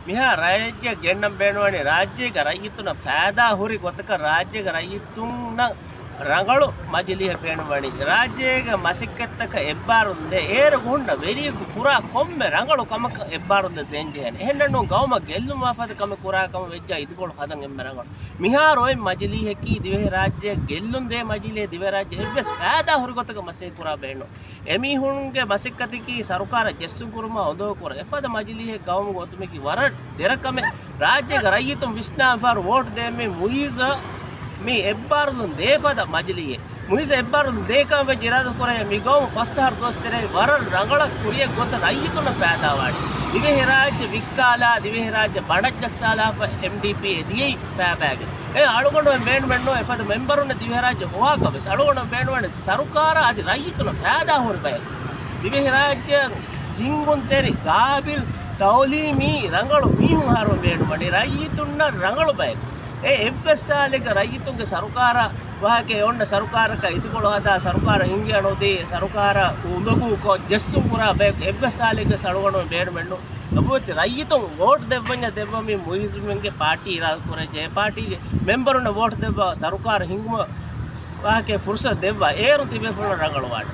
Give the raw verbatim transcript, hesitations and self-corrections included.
މިހާ ރާއްޖެ ގެންނަން ބޭނުންވަނީ، ރާއްޖޭގެ ރައްޔިތުންނަށް ފައިދާ ހުރި ގޮތަކަށް ރާއްޖޭގެ ރައްޔިތުންނަށް ރަނގަޅު މަޖިލީހެއް ބޭނުންވަނީ. ރާއްޖޭގެ މަސައްކަތްތަކަށް އެއްބާރުލުން ދޭ، އޭރު ހުންނަ ވެރިޔަކު ކުރާ ކޮންމެ ރަނގަޅު ކަމަކަށް އެއްބާރުލުން ދޭން ޖެހޭނެ. އެހެންނޫން ގައުމަށް ގެއްލުމާ ފަދަ ކަމެއް ކުރާ ކަމަށް ވެއްޖާ އިދިކޮޅު ހަދަން އެންމެ ރަނގަޅު. މިހާރު އޮތް މަޖިލީހަކީ ދިވެހިރާއްޖެ ގެއްލުން ދޭ މަޖިލީހެއް، ދިވެހިރާއްޖެ އެއްވެސް ފައިދާ ހުރި ގޮތަކަށް މަސައްކަތް ކުރާ ބޭނުން. އެމީހުންގެ މަސައްކަތަކީ ސަރުކާރަށް ޖެއްސުން ކުރުމާ އޮނދޯ ކުރާ އެފަދަ މަޖިލީހެއް ގައުމުގެ އޮތުމަކީ ވަރަށް ދެރަ ކަމެއް. ރާއްޖޭގެ ރައްޔިތުން ވިސްނާފަ ވޯޓް ދޭ މި މުއިއްޒަށް މި އެއްބާރުލުން ދޭ ފަދަ މަޖިލީހެއް. މުއިއްޒަށް އެއްބާރުލުން ދޭކަން ވެއްޖެ އިރާދަ ކުރޭ މި ގައުމު ފަސް އަހަރު ދުވަސް ތެރޭ ވަރަށް ރަނގަޅަށް ކުރިއަށް ގޮސް ރައްޔިތުންނަށް ފައިދާވާނެ. ދިވެހިރާއްޖެ ވިއްކާލާ، ދިވެހިރާއްޖެ ބަނޑަށް ޖައްސާލާފަ އެމްޑީޕީ އެ ދިޔައީ ފައިބައިގެ. އެ އަޅުގަނޑު ބޭނުމެއްނު އެފަދަ މެމްބަރުންނަށް ދިވެހިރާއްޖެ ހޮވާކަށް ވެސް. އަޅުގަނޑު ބޭނުމެއް ސަރުކާރަށް އަދި ރައްޔިތުންނަށް ފައިދާ ހުރި ބައެއް. ދިވެހިރާއްޖެއަށް ހިންގުންތެރި، ގާބިލް، ތައުލީމީ، ރަނގަޅު މީހުން ހާރު ބޭނުމަނީ ރައްޔިތުންނަށް ރަނގަޅު ބައެއް. އެ އެއްވެސް ސާލެއްގަ ރައްޔިތުންގެ ސަރުކާރަށް ވާހަކަ އޮންނަ ސަރުކާރަކަށް އިދިކޮޅު ހަދާ، ސަރުކާރަށް ހިނގިޔަ ނުދީ، ސަރުކާރަށް އުނދަގޫ ކޮށް ޖެއްސުން ކުރާ ބައެއް އެއްވެސް ސާލެއްގެ ސަޅުގަނޑު ބޭނުމެއްނު. އަބުވެތި ރައްޔިތުން ވޯޓް ދެއްވަންޏާ ދެއްވަ މި މުއިއްޒުމެންގެ ޕާޓީ އިރާދަ ކުރައްޖެ. އެ ޕާޓީގެ މެމްބަރުންނަށް ވޯޓް ދެއްވާ ސަރުކާރަށް ހިންގުމަށް ވާހަކަ ފުރުސަތު ދެއްވާ އޭރު ތިބޭފުޅުން ރަނގަޅުވާނެ.